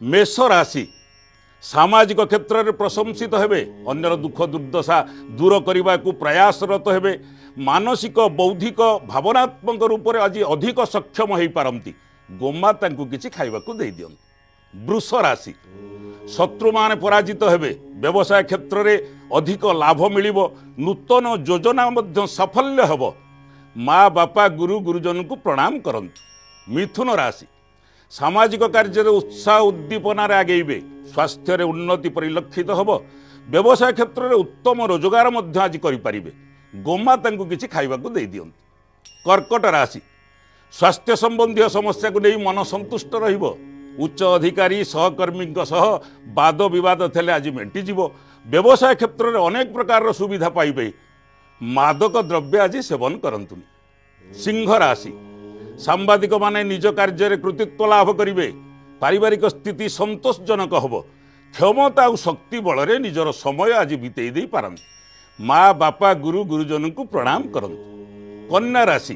ମେଷ ରାଶି, ସାମାଜିକ କ୍ଷେତ୍ରରେ ପ୍ରଶଂସିତ ହେବେ। ଅନ୍ୟର ଦୁଃଖ ଦୁର୍ଦ୍ଦଶା ଦୂର କରିବାକୁ ପ୍ରୟାସରତ ହେବେ। ମାନସିକ, ବୌଦ୍ଧିକ, ଭାବନାତ୍ମକ ରୂପରେ ଆଜି ଅଧିକ ସକ୍ଷମ ହୋଇପାରନ୍ତି। ଗୋମାତାଙ୍କୁ କିଛି ଖାଇବାକୁ ଦେଇଦିଅନ୍ତୁ। ବୃଷ ରାଶି, ଶତ୍ରୁମାନେ ପରାଜିତ ହେବେ। ବ୍ୟବସାୟ କ୍ଷେତ୍ରରେ ଅଧିକ ଲାଭ ମିଳିବ। ନୂତନ ଯୋଜନା ମଧ୍ୟ ସାଫଲ୍ୟ ହେବ। ମା ବାପା, ଗୁରୁ ଗୁରୁଜନଙ୍କୁ ପ୍ରଣାମ କରନ୍ତୁ। ମିଥୁନ ରାଶି, ସାମାଜିକ କାର୍ଯ୍ୟରେ ଉତ୍ସାହ ଉଦ୍ଦୀପନାରେ ଆଗେଇବେ। ସ୍ୱାସ୍ଥ୍ୟରେ ଉନ୍ନତି ପରିଲକ୍ଷିତ ହେବ। ବ୍ୟବସାୟ କ୍ଷେତ୍ରରେ ଉତ୍ତମ ରୋଜଗାର ମଧ୍ୟ ଆଜି କରିପାରିବେ। ଗୋମାତାଙ୍କୁ କିଛି ଖାଇବାକୁ ଦେଇଦିଅନ୍ତୁ। କର୍କଟ ରାଶି, ସ୍ୱାସ୍ଥ୍ୟ ସମ୍ବନ୍ଧୀୟ ସମସ୍ୟାକୁ ନେଇ ମନ ସନ୍ତୁଷ୍ଟ ରହିବ। ଉଚ୍ଚ ଅଧିକାରୀ, ସହକର୍ମୀଙ୍କ ସହ ବାଦ ବିବାଦ ଥିଲେ ଆଜି ମେଣ୍ଟିଯିବ। ବ୍ୟବସାୟ କ୍ଷେତ୍ରରେ ଅନେକ ପ୍ରକାରର ସୁବିଧା ପାଇବେ। ମାଦକ ଦ୍ରବ୍ୟ ଆଜି ସେବନ କରନ୍ତୁନି। ସିଂହ ରାଶି, ସାମ୍ବାଦିକମାନେ ନିଜ କାର୍ଯ୍ୟରେ କୃତିତ୍ୱ ଲାଭ କରିବେ। ପାରିବାରିକ ସ୍ଥିତି ସନ୍ତୋଷଜନକ ହେବ। କ୍ଷମତା ଆଉ ଶକ୍ତି ବଳରେ ନିଜର ସମୟ ଆଜି ବିତେଇ ଦେଇପାରନ୍ତି। ମା ବାପା, ଗୁରୁ ଗୁରୁଜନଙ୍କୁ ପ୍ରଣାମ କରନ୍ତୁ। କନ୍ୟା ରାଶି,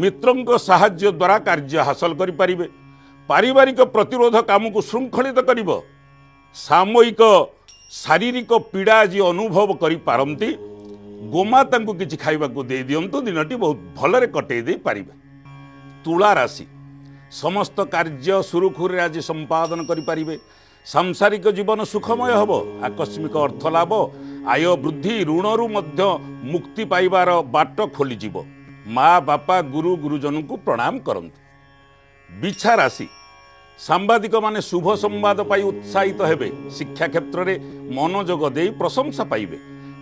ମିତ୍ରଙ୍କ ସାହାଯ୍ୟ ଦ୍ୱାରା କାର୍ଯ୍ୟ ହାସଲ କରିପାରିବେ। ପାରିବାରିକ ପ୍ରତିରୋଧ କାମକୁ ଶୃଙ୍ଖଳିତ କରିବ। ସାମୟିକ ଶାରୀରିକ ପୀଡ଼ା ଆଜି ଅନୁଭବ କରିପାରନ୍ତି। ଗୋମାତାଙ୍କୁ କିଛି ଖାଇବାକୁ ଦେଇଦିଅନ୍ତୁ। ଦିନଟି ବହୁତ ଭଲରେ କଟେଇ ଦେଇପାରିବେ। ତୁଳା ରାଶି, ସମସ୍ତ କାର୍ଯ୍ୟ ସୁରୁଖୁରୁରେ ଆଜି ସମ୍ପାଦନ କରିପାରିବେ। ସାଂସାରିକ ଜୀବନ ସୁଖମୟ ହେବ। ଆକସ୍ମିକ ଅର୍ଥ ଲାଭ, ଆୟ ବୃଦ୍ଧି, ଋଣରୁ ମଧ୍ୟ ମୁକ୍ତି ପାଇବାର ବାଟ ଖୋଲିଯିବ। ମା ବାପା, ଗୁରୁ ଗୁରୁଜନଙ୍କୁ ପ୍ରଣାମ କରନ୍ତୁ। ବିଛା ରାଶି, ସାମ୍ବାଦିକମାନେ ଶୁଭ ସମ୍ବାଦ ପାଇ ଉତ୍ସାହିତ ହେବେ। ଶିକ୍ଷା କ୍ଷେତ୍ରରେ ମନୋଯୋଗ ଦେଇ ପ୍ରଶଂସା ପାଇବେ।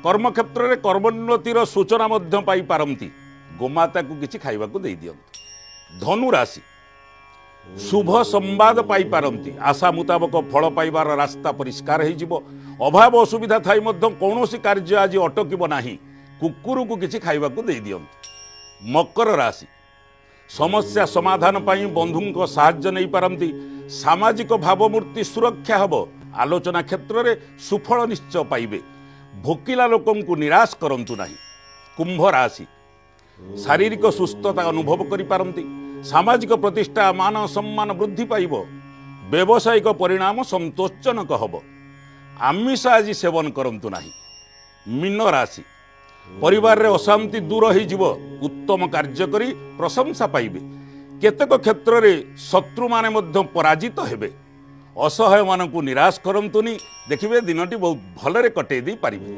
କର୍ମକ୍ଷେତ୍ରରେ କର୍ମୋନ୍ନତିର ସୂଚନା ମଧ୍ୟ ପାଇପାରନ୍ତି। ଗୋମାତାକୁ କିଛି ଖାଇବାକୁ ଦେଇଦିଅନ୍ତୁ। ଧନୁ ରାଶି, ଶୁଭ ସମ୍ବାଦ ପାଇପାରନ୍ତି। ଆଶା ମୁତାବକ ଫଳ ପାଇବାର ରାସ୍ତା ପରିଷ୍କାର ହେଇଯିବ। ଅଭାବ ଅସୁବିଧା ଥାଇ ମଧ୍ୟ କୌଣସି କାର୍ଯ୍ୟ ଆଜି ଅଟକିବ ନାହିଁ। କୁକୁରକୁ କିଛି ଖାଇବାକୁ ଦେଇଦିଅନ୍ତୁ। ମକର ରାଶି, ସମସ୍ୟା ସମାଧାନ ପାଇଁ ବନ୍ଧୁଙ୍କ ସାହାଯ୍ୟ ନେଇପାରନ୍ତି। ସାମାଜିକ ଭାବମୂର୍ତ୍ତି ସୁରକ୍ଷା ହେବ। ଆଲୋଚନା କ୍ଷେତ୍ରରେ ସୁଫଳ ନିଶ୍ଚୟ ପାଇବେ। ଭୋକିଲା ଲୋକଙ୍କୁ ନିରାଶ କରନ୍ତୁ ନାହିଁ। କୁମ୍ଭ ରାଶି, ଶାରୀରିକ ସୁସ୍ଥତା ଅନୁଭବ କରିପାରନ୍ତି। ସାମାଜିକ ପ୍ରତିଷ୍ଠା, ମାନ ସମ୍ମାନ ବୃଦ୍ଧି ପାଇବ। ବ୍ୟବସାୟିକ ପରିଣାମ ସନ୍ତୋଷଜନକ ହେବ। ଆମିଷ ଆଜି ସେବନ କରନ୍ତୁ ନାହିଁ। ମୀନ ରାଶି, ପରିବାରରେ ଅଶାନ୍ତି ଦୂର ହେଇଯିବ। ଉତ୍ତମ କାର୍ଯ୍ୟ କରି ପ୍ରଶଂସା ପାଇବେ। କେତେକ କ୍ଷେତ୍ରରେ ଶତ୍ରୁମାନେ ମଧ୍ୟ ପରାଜିତ ହେବେ। ଅସହାୟମାନଙ୍କୁ ନିରାଶ କରନ୍ତୁନି। ଦେଖିବେ, ଦିନଟି ବହୁତ ଭଲରେ କଟେଇ ଦେଇପାରିବେ।